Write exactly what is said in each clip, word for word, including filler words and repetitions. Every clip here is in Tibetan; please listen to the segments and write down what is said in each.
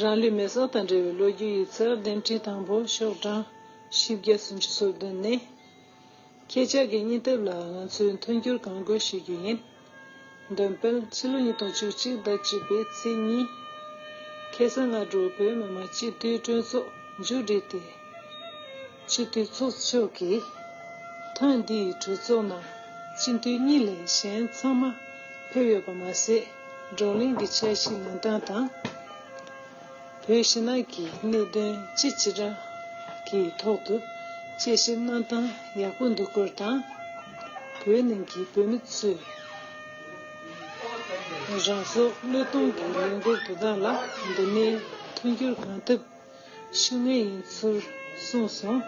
རང་ལུས་མེ་སྲེག་དང་འབྲེལ་བའི་ལོ་རྒྱུས་ཡིག་ཚགས་འདེམས་སྒྲིག་དང་པོ་ཤོག་གྲངས་བཞི་བརྒྱ་སུམ་ཅུ་སོ་བདུན་ནས། ཁྱེད་ཅག་གི་སྙིང་སྟོབས་ལ་ང་ཚོས་མཐུན་འགྱུར་གང་དགོས་ཞུ་རྒྱུ་ཡིན། འདོན་སྤེལ། ཕྱི་ལོ་ཉིས་སྟོང་བཅུ་གཅིག་ཟླ་བཅུ་པའི་ཚེས་གཉིས། ཁ་སང་སྔ་དྲོ་བོད་མི་མང་སྤྱི་འཐུས་གྲོས་ཚོགས་མཇུག་བསྒྲིལ་ཏེ། སྤྱི་འཐུས་ཚོགས་གཙོ་མཆོག་གིས། ཐེངས་འདིའི་གྲོས་ཚོགས་ནང་སྤྱི་འཐུས་གཉིས་ལས་གཞན་ཚང་མ་ཕེབས་ཡོད་པ་མ་ཟད། བགྲོ་གླེང་གི་འཆར་གཞི་ལེན་སྟངས་དང་། བོད་ཕྱི་ནང་གི་གནད་དོན་ཅི་ཇི་འདྲ་གི་ཐོག་ཏུ་དཔྱད་ཞིབ་གནང་སྟངས་ཡག་པོ་འདུག་སྐོར་དང་། བོད་ནང་གི་བོད་མི་ཚོས་རང་སྲོག་བློས་གཏོང་གི་ལས་འགུལ་དེ་དག་ལ་འདི་ནས་མཐུན་འགྱུར་གང་ཐུབ་ཞུ་ངེས་ཡིན་ཚུལ་གསུངས་སོང་།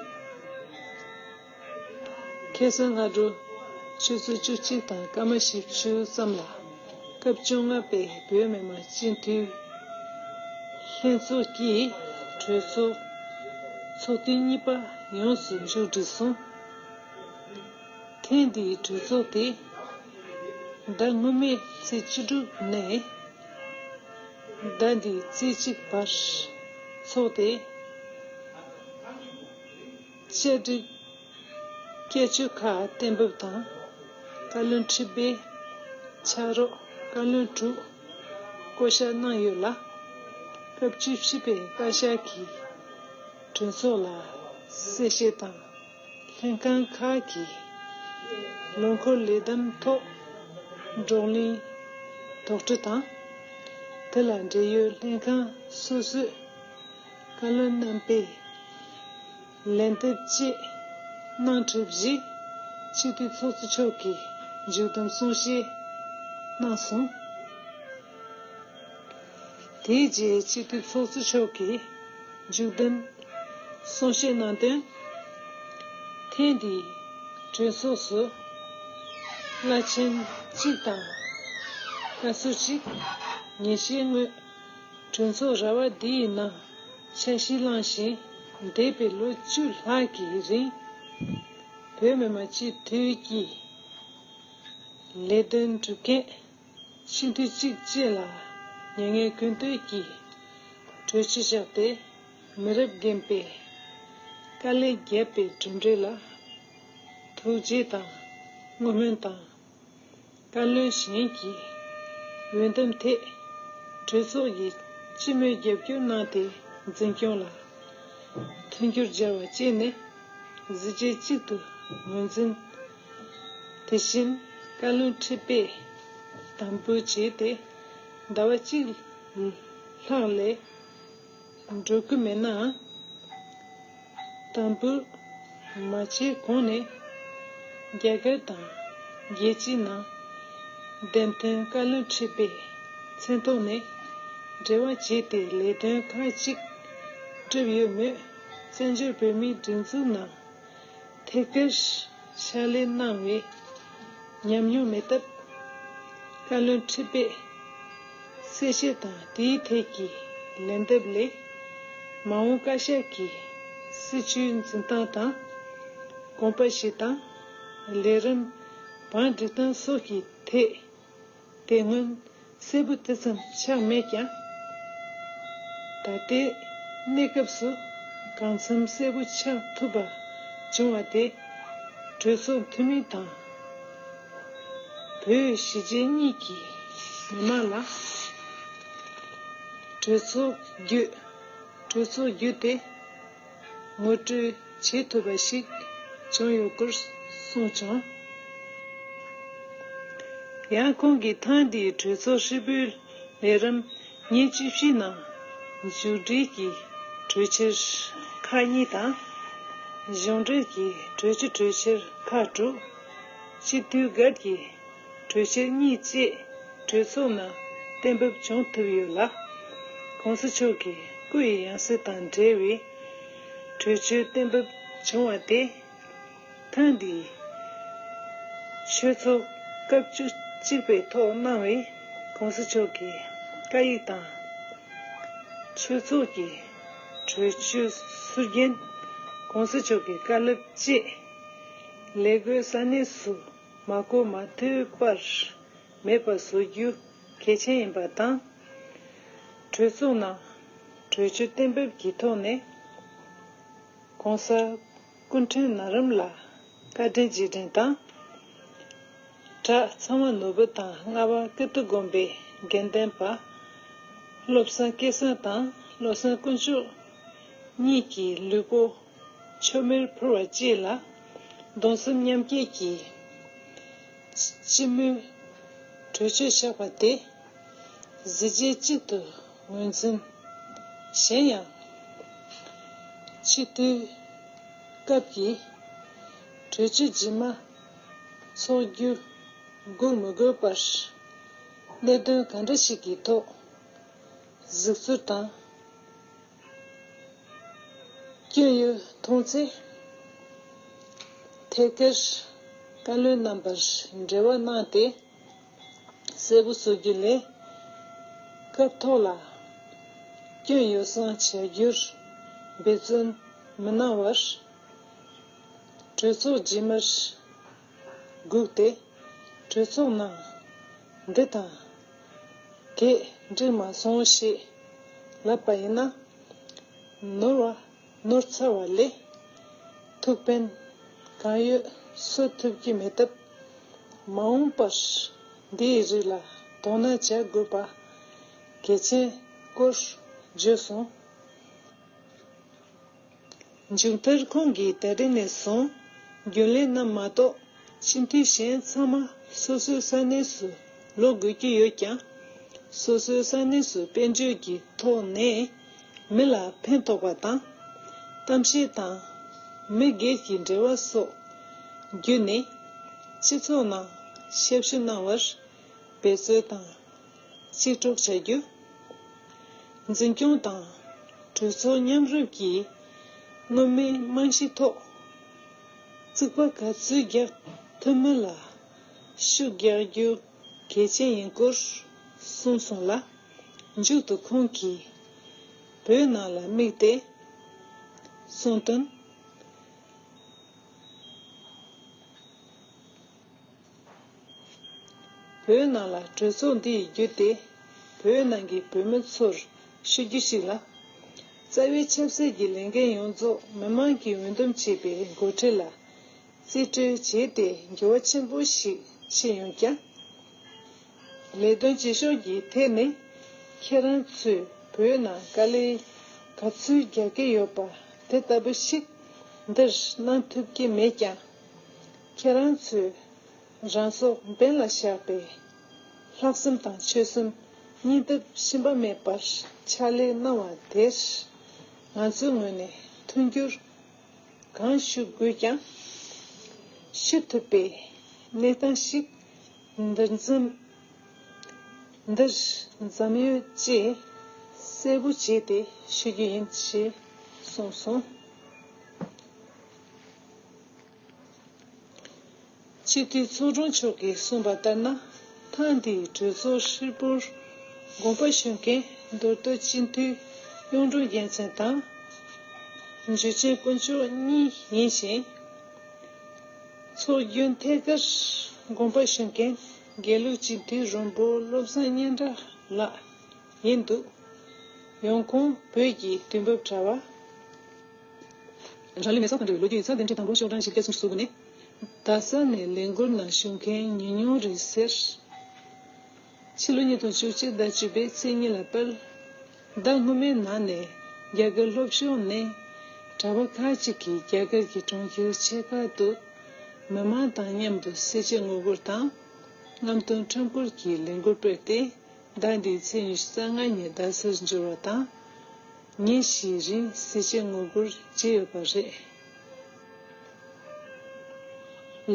ཁ་སང་སྔ་དྲོ་ཆུ་ཚོད་བཅུ་གཅིག་དང་སྐར་མ་བཞི་བཅུ་ཙམ་ལ་སྐབས་བཅོ་ལྔ་པའི་བོད་མི་མང་སྤྱི་འཐུས་ལྷན་ཚོགས་ཀྱི་གྲོས་ཚོགས་ཚོགས་ཐེངས་གཉིས་པ་ཡོངས་སུ་མཇུག་བསྒྲིལ་སོང་། ཐེངས་འདིའི་གྲོས་ཚོགས་དེ་ཟླ་སྔོན་མའི་ཚེས་བཅུ་དྲུག་ནས་ཟླ་འདིའི་ཚེས་གཅིག་བར་འཚོགས་ཏེ། བཅའ་སྒྲིག་བཀོལ་སྤྱོད་ཁག་གཏན་འབེབས་དང་། བཀའ་བློན་ཁྲི་པའི་ཕྱག་རོགས་བཀའ་བློན་དྲུག་བསྐོ་གཞག་གནང་ཡོད་ལ། སྐབས་བཅུ་བཞི་པའི་བཀའ་ཤག་གིས་གྲོས་ཚོགས་ལ་གསལ་བཤད་དང་། ལྷན་ཁང་ཁག་གི་ལོ་འཁོར་ལས་བསྡོམས་ཐོག་བགྲོ་གླེང་དོགས་འདྲི་དང་། དེ་ལ་འབྲེལ་ཡོད་ལྷན་ཁང་སོ་སོའི་བཀའ་བློན་རྣམ་པས་ལན་འདེབས་བཅས་གནང་གྲུབ་རྗེས། སྤྱི་འཐུས་ཚོགས་གཙོ་མཆོག་གིས་མཇུག་བསྡོམས་གསུང་བཤད་གནང་སོང་། དེའི་རྗེས་སྤྱི་འཐུས་ཚོགས་གཙོ་མཆོག་གིས་མཇུག་བསྡོམས་གསུང་བཤད་གནང་དོན། ཐེངས་འདིའི་གྲོས་ཚོགས་སུ་བླ་ཆེན་གཅིག་དང་བཀའ་ཟུར་གཅིག་ཉིན་ཤས་སྔོན་གྲོས་ཚོགས་ར་བ་འདིའི་ནང་འཆར་གཞི་བླངས་ཤིང་། འདས་པའི་ལོ་བཅུ་ལྷག་གི་རིང་བོད་མི་མང་སྤྱི་འཐུས་ཀྱི་ལས་དོན་སྒྲུབ་མཁན་སྤྱི་འཐུས་གཅིག་བཅས་ལ་མྱ་ངན་ཀུན་ལྡན་གྱི་གྲོས་ཆོད་བཞག་སྟེ། མི་རབས་རྒན་པས་དཀའ་ལས་བརྒྱབ་པའི་གྲུབ་འབྲས་ལ་ཐུགས་རྗེ་དང་བསྔོ་སྨོན་དང་། བཀའ་བློན་གཞན་གྱི་འོས་འདེམས་ཐད་གྲོས་ཚོགས་ཀྱིས་སྤྱི་མོས་རྒྱབ་སྐྱོར་གནང་སྟེ། འཛིན་སྐྱོང་ལ་མཐུན་འགྱུར་སྦྱར་བ་བཅས་ནི་གཟི་བརྗིད་གཅིག་ཏུ་ངོས་འཛིན། དེ་བཞིན་བཀའ་བློན་ཁྲི་པས་དམ་འབུལ་བྱས་ཏེ་ཟླ་བ་གཅིག་ལྷག་ལས་འགྲོ་གི་མེད་ནའང་། དམ་འབུལ་མ་བྱས་གོང་ནས་རྒྱ་གར་དང་རྒྱལ་སྤྱིའི་ནང་འདེམས་ཐོན་བཀའ་བློན་ཁྲི་པའི་མཚན་ཐོག་ནས་འབྲེལ་བ་བྱས་ཏེ་ལས་དོན་ཁག་ཅིག་བསྒྲུབས་ཡོད་མོད། བཙན་བྱོལ་བོད་མིའི་སྒྲིག་འཛུགས་ནང་ཐད་ཀར་ཕྱག་ལས་གནང་བའི་ཉམས་མྱོང་མེད་སྟབས། བཀའ་བློན་ཁྲི་པས་གསལ་བཤད་དང་དེའི་ཐད་ཀྱི་ལན་འདེབས་ལས། མ་འོངས་བཀའ་ཤག་གི་སྲིད་བྱུས་འཛིན་སྟངས་དང་། དགོངས་པ་བཞེས་སྟངས། ལས་རིམ་བང་སྒྲིག་སྟངས་སོགས་ཀྱི་ཐད། དེ་སྔོན་གསལ་པོ་དེ་ཙམ་ཆགས་མེད་ཀྱང་། ད་ལྟའི་གནས་སྐབས་སུ་གང་འཚམ་གསལ་པོ་ཆགས་ཐུབ་པ་བྱུང་བ་དེ། གྲོས་ཚོགས་འཐུས་མི་དང་བོད་གཞིས་བྱེས་གཉིས་ཀྱི་མི་མང་ལ་གྲོས་ཚོགས་བརྒྱུད། གྲོས་ཚོགས་བརྒྱུད་དེ་ངོ་སྤྲོད་བྱེད་ཐུབ་པ་ཞིག་བྱུང་ཡོད་སྐོར་གསུངས་བྱུང་། ཡང་ཁོང་གིས་ཐེངས་འདིའི་གྲོས་ཚོགས་ཧྲིལ་པོའི་ལས་རིམ་ཉིན་བཅུ་བཞིའི་ནང་མཇུག་སྒྲིལ་གྱི་གྲོས་འཆར་ཁག་གཉིས་དང་། གཞུང་འབྲེལ་གྱི་གྲོས་ཆོད་གྲོས་འཆར་ཁག་དྲུག་སྤྱི་འཐུས་སྒེར་གྱི་གྲོས་འཆར་གཉིས་བཅས་གྲོས་ཚོགས་ནང་གཏན་འབེབས་བྱུང་ཐུབ་ཡོད་ལ། གོང་ས་མཆོག་གི་སྐུ་ཡི་ཡང་སྲིད་དང་འབྲེལ་བའི་གྲོས་ཆོད་གཏན་འབེབས་བྱུང་བ་དེ། ཐེངས་འདིའི་ཆོས་ཚོགས་སྐབས་བཅུ་གཅིག་པའི་ཐོག་གནང་བའི་གོང་ས་མཆོག་གི་བཀའ་ཡིག་དང་། ཆོས་ཚོགས་ཀྱི་གྲོས་ཆོད་ཟུར་རྒྱན། གོང་ས་མཆོག་གི་བཀའ་སློབ་བཅས་ལས་བགོས་ས་གནས་སུ་མ་གོ་མ་ཐོས་པར་མེད་པ་བཟོ་རྒྱུ་གལ་ཆེན་ཡིན་པ་དང་། གྲོས་ཚོགས་ནང་ གྲོས་ཆོད་གཏན་འབེབས་ཀྱི་ཐོག་ནས། ༸གོང་ས་སྐུ་ཕྲེང་ན་རིམ་ལ་བཀའ་དྲིན་རྗེས་དྲན་དང་། གྲྭ་ཚང་མ་ནོར་བུ་དང་། རྔ་བ་ཀིརྟི་དགོན་པའི་དགེ་ལྡན་པ། བློ་བཟང་སྐལ་བཟང་དང་བློ་བཟང་དཀོན་མཆོག་གཉིས་ཀྱི་ལུས་པོ་མཆོད་མེར་ཕུལ་བ་བཅས་ལ། གདུང་སེམས་མཉམ་སྐྱེད་ཀྱི་སྤྱི་མོས་གྲོས་ཆོད་བཞག་པ་དེ་གཟི་བརྗིད་གཅིག་ཏུ་ངོས་འཛིན་གཞན་ཡང་། སྤྱི་འཐུས་སྐབས་ཀྱི་གྲོས་ཆོད་རྗེས་མ་ཚོགས་རྒྱུ་སྒུག་མི་དགོས་པར། གནད་དོན་གང་འདྲ་ཞིག་གི་ཐོག་གཟིགས་ཚུལ་དང་། སྐྱོན་ཡོད་མཐོང་ཚེ། ཐད་ཀར་བཀའ་བློན་རྣམ་པར་འབྲེལ་བ་གནང་སྟེ། གསལ་པོ་བཟོ་རྒྱུ་ལས། སྐབས་ཐོག་ལ་སྐྱོན་ཡོ་བསྲང་བྱ་རྒྱུར་འབད་བརྩོན་མི་གནང་བར། གྲོས་ཚོགས་རྗེས་མར་སྒུག་སྟེ། གྲོས་ཚོགས་ནང་འདི་དང་དེ་འགྲིག་མ་སོང་ཞེས་ལབ་པ་ཡིན་ན། ནོར་བ་ནོར་ཚར་བ་ལས་ཐུགས་ཕན་གང་ཡོད་གསོ་ཐུབ་ཀྱི་མེད་སྟབས། མ་འོངས་པར་འདིའི་རིགས་ལ་དོ་སྣང་བྱ་དགོས་པ་གལ་ཆེན་སྐོར་བརྗོད་སོང་། མཇུག་མཐར་ཁོང་གིས་ད་རེས་ནས་བཟུང་རྒྱུན་ལས་རྣམས་མ་གཏོགས། སྤྱི་འཐུས་གཞན་ཚང་མ་སོ་སོའི་ས་གནས་སུ་ལོག་དགོས་ཀྱི་ཡོད་ཀྱང་། སོ་སོའི་ས་གནས་སུ་དཔལ་འབྱོར་གྱི་ཐོག་ནས་མི་ལ་ཕན་ཐོགས་པ་དང་། གཏམ་བཤད་དང་མི་སྒེར་གྱི་འབྲེལ་བ་སོགས་བརྒྱུད་ནས་སྤྱི་ཚོགས་ནང་ཞབས་ཞུ་གནང་བར་འབད་རྩོལ་དང་གཅིག་གྲོགས་བྱ་རྒྱུ། འཛིན་སྐྱོང་དང་གྲོས་ཚོགས་མཉམ་རུབ་ཀྱིས་སྔོན་མའི་རྨང་གཞིའི་ཐོག་རྩིག་པ་ག་ཚོད་རྒྱག་ཐུབ་མིན་ལ་ཤུགས་རྒྱག་རྒྱུ་གལ་ཆེན་ཡིན་སྐོར་གསུངས་སོང་ལ། མཇུག་ཏུ་ཁོང་གིས་བོད་ནང་ལ་དམིགས་ཏེ་གསུངས་དོན། བོད་ནང་ལ་གྲོས་ཚོགས་འདི་ཡི་བརྒྱུད་དེ་བོད་ནང་གི་བོད་མི་ཚོར་ཞུ་རྒྱུ་ཞིག་ལ། རྩ་བའི་ཆབ་སྲིད་ཀྱི་ལས་འགན་ཡོངས་རྫོགས་མི་མང་གིས་འོས་འདེམས་བྱས་པའི་འགོ་ཁྲིད་ལ་རྩིས་སྤྲོད་བྱས་ཏེ་འགྱུར་བ་ཆེན་པོ་ཞིག་ཕྱིན་ཡོང་ཀྱང་། ལས་དོན་བྱེད་ཕྱོགས་ཀྱི་ཐད་ནས་ཁྱེད་རང་ཚོས་བོད་ནང་དཀའ་ལས་ག་ཚོད་རྒྱག་གི་ཡོད་པ་དེ་ལྟ་བུ་ཞིག་འདིར་གནང་ཐུབ་ཀྱི་མེད་ཀྱང་། ཁྱེད་རང་ཚོས་རང་སྲོག་འབེན་ལ་བཞག་པའི་ལྷག་བསམ་དང་ཆོད་སེམས་གཉིས་ལྡབ་ཞིམ་པ་མེད་པར་ཕྱག་ལས་གནང་བ་དེར་ང་ཚོའི་ངོས་ནས་མཐུན་འགྱུར་གང་ཞུ་དགོས་ཀྱང་། ཞུ་ཐུབ་པའི་གནས་སྟངས་ཤིག་འདིར་འཛིན། འདིར་འཛམ་ཡོད་ཅེས་གསལ་པོ་བྱས་ཏེ་ཞུ་རྒྱུ་ཡིན་ཞེས་གསུངས་སོང་། སྤྱི་འཐུས་ཚོགས་དྲུང་མཆོག་གིས་གསུངས་པ་ལྟར་ན། ཐེངས་འདིའི་གྲོས་ཚོགས་ཧྲིལ་པོར་དགོངས་པ་ཞུ་མཁན་མདོ་སྟོད་སྤྱི་འཐུས་གཡུང་དྲུང་རྒྱལ་མཚན་དང་འཇུ་ཆེན་དཀོན་མཆོག་གཉིས་ཡིན་ཞིང་། ཚོགས་རྒྱུན་ཐད་ཀར་དགོངས་པ་ཞུ་མཁན་དགེ་ལུགས་སྤྱི་འཐུས་རོང་པོ་བློ་བཟང་སྙན་གྲགས་ལགས་ཡིན་འདུག། ཡང་ཁོང་བོད་ཀྱི་དུས་བབ་དྲ་བ། འབྲིང་ལོ་ཉི་ཤུ་རྩ་བདུན་ནས་ད་ལྟ་ཤོག་གྲངས་བཞི་བརྒྱ་སུམ་ཅུ་སོ་དགུ་ནས། རྡ་ས་ནས་ལས་འགུལ་ནང་ཞུགས་མཁན་ཉུང་ཉུང་རེད་ཟེར། ཕྱི་ལོ་ཉིས་སྟོང་བཅུ་གཅིག་ཟླ་བཅུ་པའི་ཚེས་གཉིས་ལ་དཔལ། ཟླ་སྔོན་མའི་ནང་ནས་རྒྱ་གར་ལྷོ་ཕྱོགས་ནས་གྲྭ་པ་ཁག་ཅིག་གིས་རྒྱ་གར་གྱི་གྲོང་ཁྱེར་ཆེ་ཁག་ཏུ་མི་མང་དང་མཉམ་དུ་སེར་བྱེས་ངོ་རྒོལ་དང་། རྔམ་སྟོན་ཁྲོམ་སྐོར་གྱི་ལས་འགུལ་སྤེལ་ཏེ། ཟླ་འདིའི་ཚེས་ཉི་ཤུ་རྩ་ལྔ་ཉིན་རྡ་སར་འབྱོར་བ་དང་། ཉིན་བཞིའི་རིང་སེར་བྱེས་ངོ་རྒོལ་བྱས་ཡོད་པ་རེད།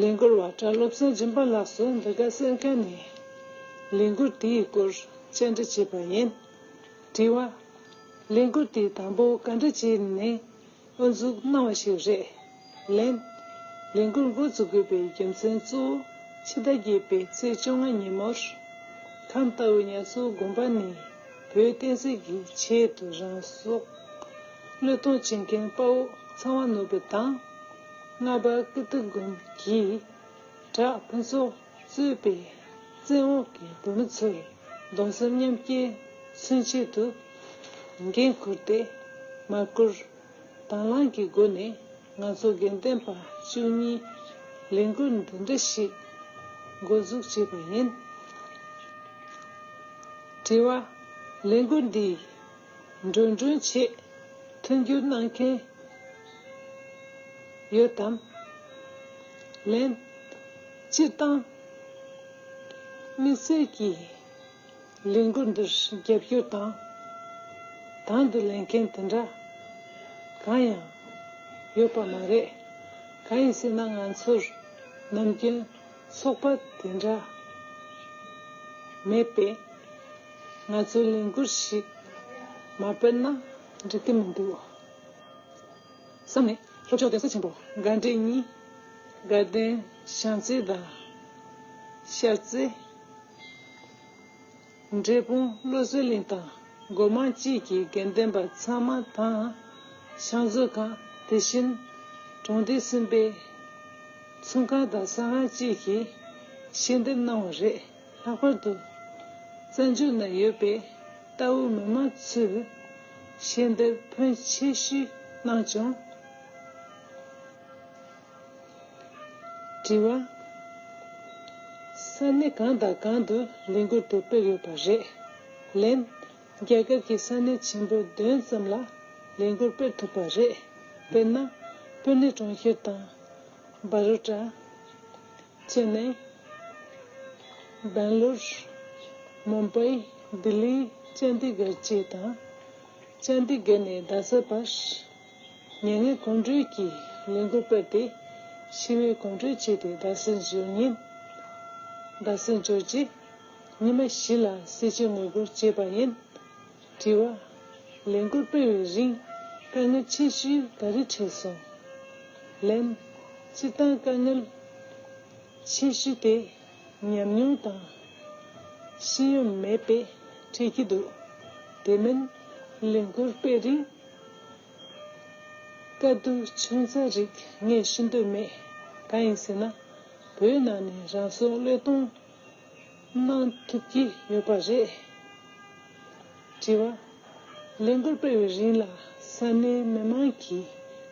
ལས་འགུལ་བ་གྲྭ་བློ་བཟང་སྦྱིན་པ་ལགས་སུ་འདི་ག་གསན་མཁན་ནས་ལས་འགུལ་དེའི་སྐོར་བཅར་འདྲི་བྱས་པ་ཡིན། དྲི་བ། ལས་འགུལ་དེ་དང་པོ་ག་འདྲ་བྱས་ནས་དབུ་འཛུགས་གནང་བ་ཞིག་རེད། ལན། ལས་འགུལ་འགོ་འཛུགས་དགོས་པའི་རྒྱུ་མཚན་གཙོ་བོ་ཕྱི་ཟླ་བརྒྱད་པའི་ཚེས་བཅོ་ལྔ་ཉིན་མོར། ཁམས་རྟའུ་ཉ་ཚོ་དགོན་པ་ནས་བོད་བསྟན་སྲིད་ཀྱི་ཆེད་དུ་རང་སྲོག་བློས་གཏོང་བྱེད་མཁན་དཔའ་བོ་ཚངས་པ་ནོར་བུ་དང་། རྔ་པ་ཀིརྟི་དགོན་གྱི་གྲྭ་ཕུན་ཚོགས་གཙོས་པའི་བཙན་འོག་གི་བོད་མི་ཚོས་གདུང་སེམས་མཉམ་སྐྱེད་མཚོན་ཆེད་དུ། འགན་འཁུར་ཏེ་མར་སྐོར་དང་བླངས་ཀྱི་སྒོ་ནས་ང་ཚོ་དགེ་ལྡན་པ་བཅུ་གཉིས་ལས་འགུལ་འདི་འདྲ་ཞིག་འགོ་འཛུགས་བྱས་པ་ཡིན། དྲི་བ། ལས་འགུལ་འདིའི་འགྲོ་གྲོན་ཆེད་མཐུན་འགྱུར་གནང་མཁན་ཡོད་དམ། ལན། སྤྱིར་བཏང་དམིགས་བསལ་གྱི་ལས་འགུལ་འདིར་རྒྱབ་སྐྱོར་དང་དང་དུ་ལེན་མཁན་དེ་འདྲ་གང་ཡང་ཡོད་པ་མ་རེད། གང་ཡིན་ཟེར་ན་ང་ཚོར་ནམ་རྒྱུན་ཚོགས་པ་དེ་འདྲ་མེད་པས་ང་ཚོས་ལས་འགུལ་ཞིག་མ་སྤེལ་ན་འགྲིག་གི་མི་འདུག་བསམ་ནས་ལྷོ་ཕྱོགས་གདན་ས་ཆེན་པོ་དགའ་འབྲས་གཉིས། དགའ་ལྡན་བྱང་རྩེ་དང་ཤར་རྩེ། འབྲས་སྤུངས་བློ་གསལ་གླིང་དང་སྒོ་མང་བཅས་ཀྱི་དགེ་ལྡན་པ་ཚང་མ་དང་། ཤང་མཛོད་ཁང་། དེ་བཞིན་གྲོང་སྡེ་གསུམ་པའི་ཚོང་ཁང་དང་ཟ་ཁང་བཅས་ཀྱིས་ཞལ་འདེབས་གནང་བ་རེད། ལྷག་པར་དུ་བཙན་བྱོལ་ན་ཡོད་པའི་རྟའུ་མི་མང་ཚོས་ཞལ་འདེབས་ཕོན་ཆེ་ཤོས་གནང་བྱུང་། དྲི་བ། ས་གནས་གང་དང་གང་དུ་ལས་འགུལ་དེ་སྤེལ་ཡོད་པ་རེད། ལན། རྒྱ་གར་གྱི་ས་གནས་ཆེན་པོ་བདུན་ཙམ་ལ་ལས་འགུལ་སྤེལ་ཐུབ་པ་རེད། དཔེར་ན། པུ་ནེ་གྲོང་ཁྱེར་དང་། བྷ་རོ་ཊ། ཅེ་ནེ། སྦེང་ལོར། མུམ་བྷའི། ལྡི་ལི། ཅན་དི་གར་བཅས་དང་། ཅན་དི་གར་ནས་རྡ་ས་བར། མྱ་ངན་གོང་བགྲོད་ཀྱི་ལས་འགུལ་སྤེལ་ཏེ། ཞི་བའི་གོམ་བགྲོད་བྱས་ཏེ་རྡ་སར་འབྱོར་ཉིན། རྡ་སར་འབྱོར་རྗེས། ཉི་མ་བཞི་ལ་སྲིད་སྤྱི་ངོ་རྒོལ་བྱས་པ་ཡིན། དྲི་བ། ལས་འགུལ་སྤེལ་བའི་རིང་དཀའ་ངལ་ཆེ་ཤོས་ག་རེ་འཕྲད་སོང་། ལན། སྤྱིར་བཏང་དཀའ་ངལ་ཆེ་ཤོས་དེ་ཉམས་མྱོང་དང་ཤེས་ཡོན་མེད་པས་འཕྲད་ཀྱི་འདུག་དེ་མིན་ལས་འགུལ་སྤེལ་རིང་དཀའ་སྡུག་ཆུང་ཙག་རིགས་ངས་ཤེས་འདོད་མེད། གང་ཡིན་ཟེར་ན། བོད་ནང་ནས་རང་སྲོག་བློས་གཏོང་གནང་ཐུབ་ཀྱི་ཡོད་པ་རེད། དྲི་བ། ལས་འགུལ་སྤེལ་བའི་རིང་ལ་ས་གནས་མི་མང་གི་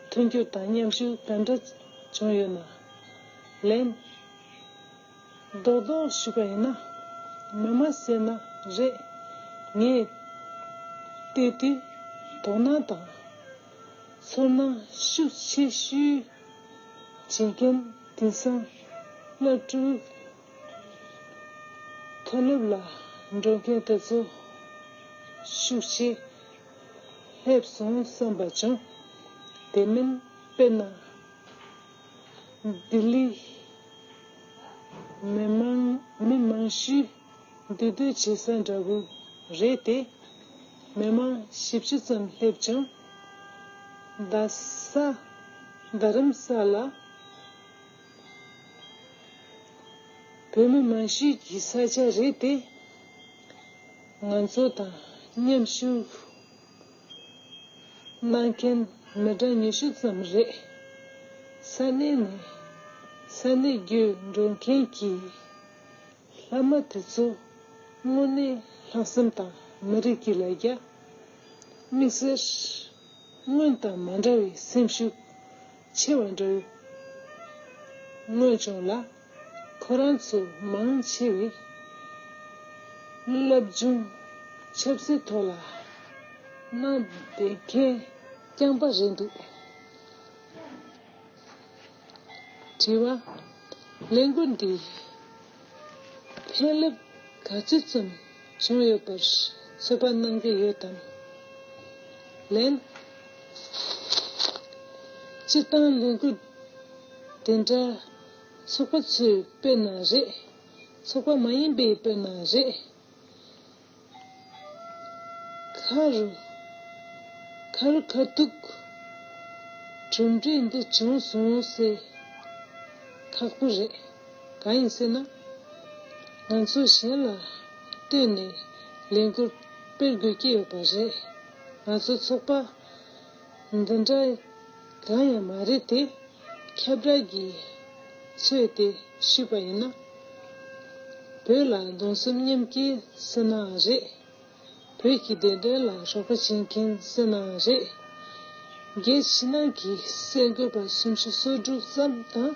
མཐུན་འགྱུར་དང་མཉམ་ཞུགས་ག་འདྲ་བྱུང་ཡོད་ན། ལན། རྡོག་རྡོག་ཞུས་པ་ཡིན་ན། མི་མང་ཟེར་ན་རེད། ངས་བལྟས་དུས་དོ་སྣང་དང་ཚོར་སྣང་ཤུགས་ཆེ་ཤོས་བྱེད་མཁན་དེང་སང་སློབ་ཕྲུག་མཐོ་སློབ་ལ་འགྲོ་མཁན་དེ་ཚོ་ཤུགས་ཆེ་སླེབས་སོང་བསམ་པ་བྱུང་། དེ་མིན་དཔེར་ན། ལྡི་ལི་མི་མང་མི་མང་ཤོས་འདུས་སྡོད་བྱེད་ས་འདྲ་བོ་རེད་དེ། མི་མང་བཞི་བཅུ་ཙམ་སླེབས་ཀྱང་། རྡ་ས། རྡ་རམ་ས་ལ་བོད་མི་མང་ཤོས་ཀྱི་ས་ཆ་རེད་དེ། ང་ཚོ་དང་མཉམ་ཞུགས་གནང་མཁན་མི་གྲངས་ཉི་ཤུ་ཙམ་རེད། ས་གནས་ནས་ས་གནས་བརྒྱུད་འགྲོ་མཁན་གྱི་ལྷ་མོ་དེ་ཚོ་དངོས་གནས་ལྷག་བསམ་དང་མི་རིགས་ཀྱི་ལ་རྒྱ། དམིགས་བསལ་སྔོན་དང་མ་འདྲ་བའི་སེམས་ཤུགས་ཆེ་བ་འདྲ་མངོན་བྱུང་ལ། ཁོ་རང་ཚོ་མང་ཆེ་བས་སློབ་སྦྱོང་ཆབ་སྲིད་ཐོག་ལ་གནང་བསྡད་མཁན་རྐྱང་པ་རེད་འདུག་དྲི་བ། ལས་འགུལ་འདིས་ཕན་རླབས་ག་ཚོད་ཙམ་བྱུང་ཡོད་པར་ཚོད་དཔག་གནང་གི་ཡོད་དམ། ལན། སྤྱིར་བཏང་ལས་འགུལ་དེ་འདྲ་ཚོགས་པ་ཚོས་སྤེལ་ན་རེད། ཚོགས་པ་མ་ཡིན་པས་སྤེལ་ན་རེད། ཁ་རུ། ཁ་རུ་ཁ་ཐུག་གྲུབ་འབྲས་འདི་བྱུང་སོང་ཟེར་ཁག་པོ་རེད། གང་ཡིན་ཟེར་ན། ང་ཚོ་གཞན་ལ་ལྟོས་ནས་ལས་འགུལ་སྤེལ་དགོས་ཀྱི་ཡོད་པ་རེད། ང་ཚོ་ཚོགས་པ་འདི་འདྲ་གང་ཡང་མ་རེད་དེ། ཁྱབ་བསྒྲགས་ཀྱི་ཚོད་དེ་ཞུས་པ་ཡིན་ན། བོད་ལ་གདུང་སེམས་མཉམ་སྐྱེད་ཟེར་ནའང་རེད། བོད་ཀྱི་བདེན་དོན་ལ་རོགས་པ་བྱེད་མཁན་ཟེར་ནའང་རེད། རྒྱལ་ཕྱི་ནང་གི་གསར་འགོད་པ་སུམ་ཅུ་སོ་དྲུག་ཙམ་དང་།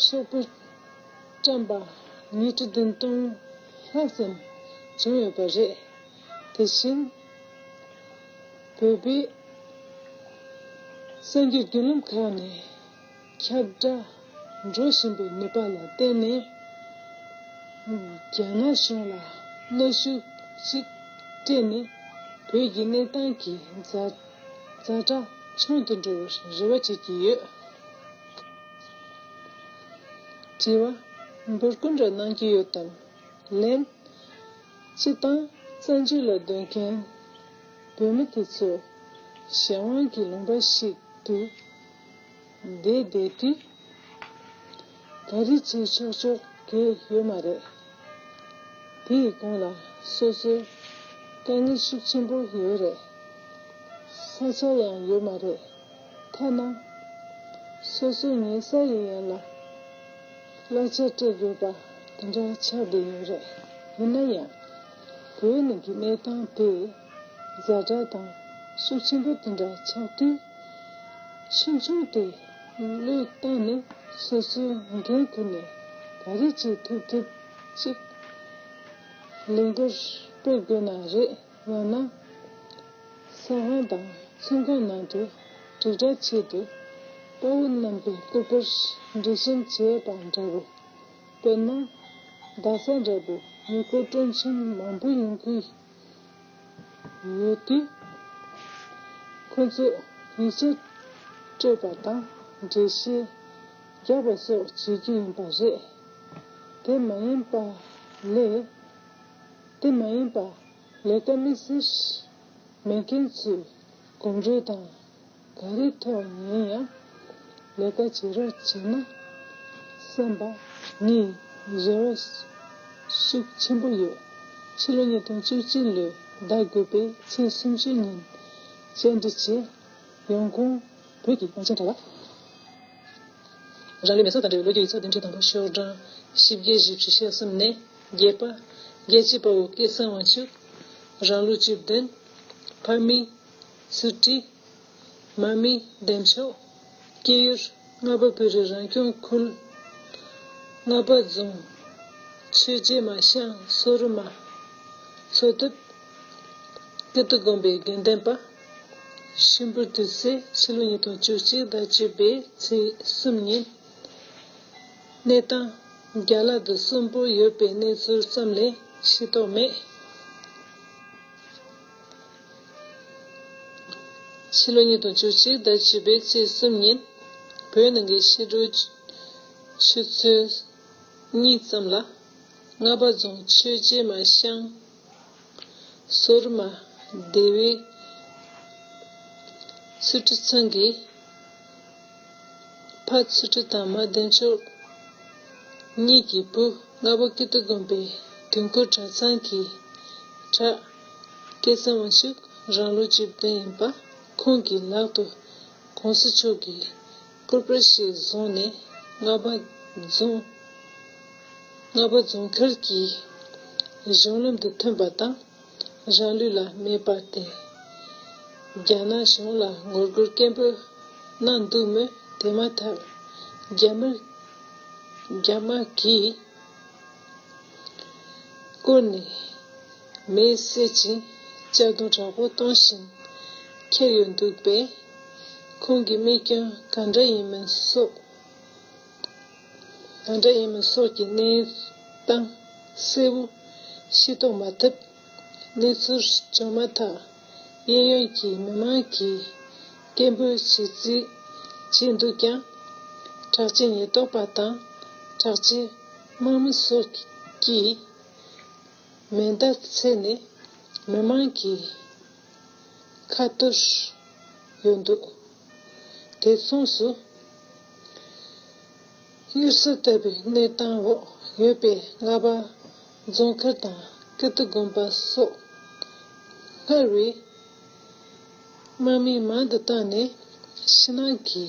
ཤོག་བུ་བཀྲམ་པ་ཉིས་ཁྲི་བདུན་སྟོང་ལྷག་ཙམ་བྱུང་ཡོད་པ་རེད། དེ་བཞིན་བོད་པའི་གསར་འགྱུར་བརྒྱུད་ལམ་ཁག་ནས་ཁྱབ་བསྒྲགས་འགྲོ་བཞིན་པའི་ནུས་པ་ལ་བརྟེན་ནས། རྒྱ་ནག་གཞུང་ལ་གནོན་ཤུགས་ཤིག་སྤྲད་ནས། བོད་ཀྱི་གནས་སྟངས་ཀྱི་ཛ་ཛ་དྲག་ཆུང་དུ་འགྲོ་བར་རེ་བ་བྱེད་ཀྱི་ཡོད། དྲི་བ། འབུར་སྐུ་འདྲ་གནང་གི་ཡོད་དམ། ལན། སྤྱིར་བཏང་བཙན་བྱོལ་ལ་སྡོད་མཁན་བོད་མི་དེ་ཚོ་གཞན་དབང་གི་ལུང་པ་ཞིག་ཏུ་བསྡད་བསྡད་དུས། ག་རེ་བྱེད་ཆོག་ཆོག་གི་ཡོད་མ་རེད། དེའི་གོང་ལ་སོ་སོའི་དཀའ་ངལ་ཤུགས་ཆེན་པོ་ཡོད་རེད། ས་ཆ་ཡང་ཡོད་མ་རེད། ཐ་ན་སོ་སོའི་ཉལ་ས་ཡིན་ཡང་ལ་གླ་ཆ་སྤྲད་དགོས་པ་དེ་འདྲ་ཆགས་བསྡད་ཡོད་རེད། ཡིན་ན་ཡང་། བོད་ནང་གི་གནས་སྟངས་དེ་ཛ་དྲག་དང་ཤུགས་ཆེན་པོ་དེ་འདྲ་ཆགས་དུས། ཆུང་ཆུང་དེ་བློས་བཏང་ནས་སོ་སོའི་འགན་ཁུར་ནས་ག་རེ་བྱེད་ཐུབ་ཐུབ་ཅིག་ལས་འགུལ་སྤེལ་དགོས་ན་རེད། ཡང་ན་ས་ཁང་དང་ཚོང་ཁང་ནང་དུ་དྲིལ་བསྒྲགས་ཆེད་དུ་དཔའ་བོ་རྣམ་པའི་སྐུ་པར་འབྲི་བཞེངས་བྱས་པ་འདྲ་བོ། དཔེར་ན། རྡ་ས་འདྲ་བོ་ཡུལ་སྐོར་སྤྲོ་འཆམ་མང་པོ་ཡོང་གི་ཡོད་དུས། ཁོ་ཚོས་ཡིག་ཆ་སྤྲད་པ་དང་འགྲེལ་བཤད་རྒྱག་པ་སོགས་བྱེད་ཀྱི་ཡིན་པ་རེད། དེ་མ་ཡིན་པ་ལས། དེ་མ་ཡིན་པ་ལས་ཀ་དམིགས་བསལ་མེད་མཁན་ཚོས་གོམ་བགྲོད་དང་། ག་རེ་ཐོག་ནས་ཡང་ལས་ཀ་བྱེད་རོགས་བྱས་ན་བསམ་པ་ངས་རེ་བ་ཤུགས་ཆེན་པོ་ཡོད། ཕྱི་ལོ་ཉིས་སྟོང་བཅུ་གཅིག་ལོའི་ཟླ་དགུ་པའི་ཚེས་སུམ་ཅུ་ཉིན་བཅར་འདྲི་བྱས། ཡོང་ཁུངས་བོད་ཀྱི་དབང་ཆེན་དྲ་ལམ། རང་ལུས་མེ་སྲེག་དང་འབྲེལ་བའི་ལོ་རྒྱུས་ཡིག་ཚགས་དེ་འདྲའི་དང་པོ་ཤོག་གྲངས་བཞི་བརྒྱ་བཞི་བཅུ་ཞེ་གསུམ་ནས་བརྒྱད་པ། རྒྱལ་གཅེས་དཔའ་བོ་སྐལ་བཟང་དབང་ཕྱུག་རང་ལོ་བཅུ་བདུན། ཕ་མིང་ཚུལ་ཁྲིམས། མ་མིང་བདེ་མཆོག་སྐྱེས་ཡུལ་རྔ་པ་བོད་རིགས་རང་སྐྱོང་ཁུལ་རྔ་པ་རྫོང་ཆོས་རྗེ་མ་ཤང་སོ་རི་མ་འཚོ་ཐབས། ཀིརྟི་དགོན་པའི་དགེ་འདུན་པ། ཤིང་ཕུར་དུས་ཚེས་ཕྱི་ལོ་ཉིས་སྟོང་བཅུ་གཅིག་ཟླ་བཅུ་པའི་ཚེས་གསུམ་ཉིན། གནས་སྟངས་རྒྱ་ལ་དུ་གསོན་པོ་ཡོད་པའི་གནས་ཚུལ་ཙམ་ལས་ཤེས་རྟོགས་མེད། ཕྱི་ལོ་ཉིས་སྟོང་བཅུ་གཅིག་ཟླ་བཅུ་པའི་ཚེས་གསུམ་ཉིན། བོད་ནང་གི་ཕྱི་དྲོ་ཆུ་ཚོད་གཉིས་ཙམ་ལ། རྔ་པ་རྫོང་ཆོས་རྗེ་མ་ཤང་སོ་རི་མ་སྡེ་བའི་ཚུལ་ཁྲིམས་ཚང་གི་ཕ་ཚུལ་ཁྲིམས་དང་མ་བདེ་མཆོག་གཉིས་ཀྱི་བུ། རྔ་པ་ཀིརྟི་དགོན་པའི་དུས་འཁོར་གྲྭ་ཚང་གི་གྲྭ་སྐལ་བཟང་དབང་ཕྱུག་རང་ལོ་བཅུ་བདུན་ཡིན་པ། ཁོང་གི་ལག་ཏུ་གོང་ས་མཆོག་གི་སྐུ་པར་ཞིག་བཟུང་ནས་རྔ་པ་རྫོང་རྔ་པ་རྫོང་མཁར་གྱི་གཞུང་ལམ་དུ་ཐོན་པ་དང་། རང་ལུས་ལ་མེ་སྤར་ཏེ། རྒྱ་ནག་གཞུང་ལ་ངོ་རྒོལ་སྐད་འབོད་གནང་འདུག་མོད། དེ་མ་ཐག་རྒྱ་མི་རྒྱ་དམག་གིས་བསྐོར་ནས་མེ་བསད་ཅིང་གཅར་རྡུང་དྲག་པོ་གཏོང་བཞིན་ཁྱེར་ཡོང་འདུག་པས། ཁོང་གི་རྨས་སྐྱོན་ག་འདྲ་ཡིན་མིན་སོགས། ག་འདྲ་ཡིན་མིན་སོགས་ཀྱི་གནས་སྟངས་གསལ་བོ་ཤེས་རྟོགས་མ་ཐུབ། གནས་ཚུལ་བྱུང་མ་ཐག་གཡས་གཡོན་གྱི་མི་མང་གིས་སྐད་འབོད་བྱེད་རྩིས་བྱས་འདུག་ཀྱང་། དྲག་ཆས་ཉེན་རྟོག་པ་དང་དྲག་ཆས་དམག་མི་སོགས་ཀྱིས་མེ་མདའ་འཚོལ་ནས་མི་མང་གི་ཁ་གཏོར་ཡོད་འདུག་དེ་མཚུངས་སུ། གཡུལ་ས་ལྟ་བུའི་གནས་སྟངས་འོག་ཡོད་པའི་རྔ་པ་རྫོང་མཁར་དང་ཀིརྟི་དགོན་པ་སོགས་སྔར་བས་དམག་མི་མང་དུ་བཏང་ནས་ཕྱི་ནང་གི་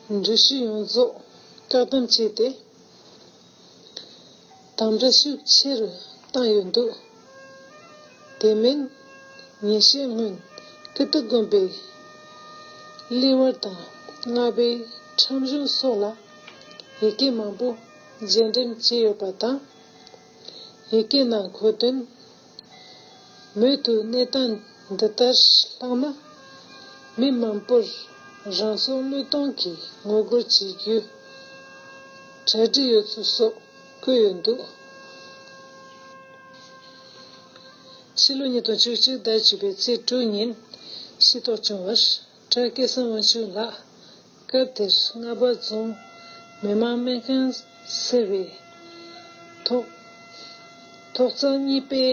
འགྲུལ་བཞུད་ཡོངས་རྫོགས་བཀག་སྡོམ་བྱས་ཏེ། དམ་དྲག་ཤུགས་ཆེ་རུ་བཏང་ཡོད་འདུག་དེ་མིན་ཉིན་ཤས་སྔོན་ཀིརྟི་དགོན་པའི་གླིང་བར་དང་རྔ་པའི་ཁྲོམ་གཞུང་སོགས་ལ་ཡི་གེ་མང་པོ་རྒྱས་འགྲེམས་བྱས་ཡོད་པ་དང་། ཡི་གེ་ནང་འཁོད་དོན། མུ་མཐུད་གནས་སྟངས་འདི་ལྟར་ལྷག་ན། མི་མང་པོར་རང་སྲོག་བློས་གཏོང་གི་ངོ་རྒོལ་བྱེད་རྒྱུའི་གྲ་སྒྲིག་ཡོད་ཚུལ་སོགས་བཀོད་ཡོད་འདུག། ཕྱི་ལོ་ཉིས་སྟོང་བཅུ་གཅིག་ཟླ་བཅུ་པའི་ཚེས་དྲུག་ཉིན་ཤེས་རྟོགས་བྱུང་བར། བཀྲ་སྐལ་བཟང་དབང་ཕྱུག་ལགས། སྐབས་དེར་རྔ་པ་རྫོང་མི་དམངས་སྨན་ཁང་ཟེར་བའི་ཐོག་ཐོག་བརྩེགས་གཉིས་པའི་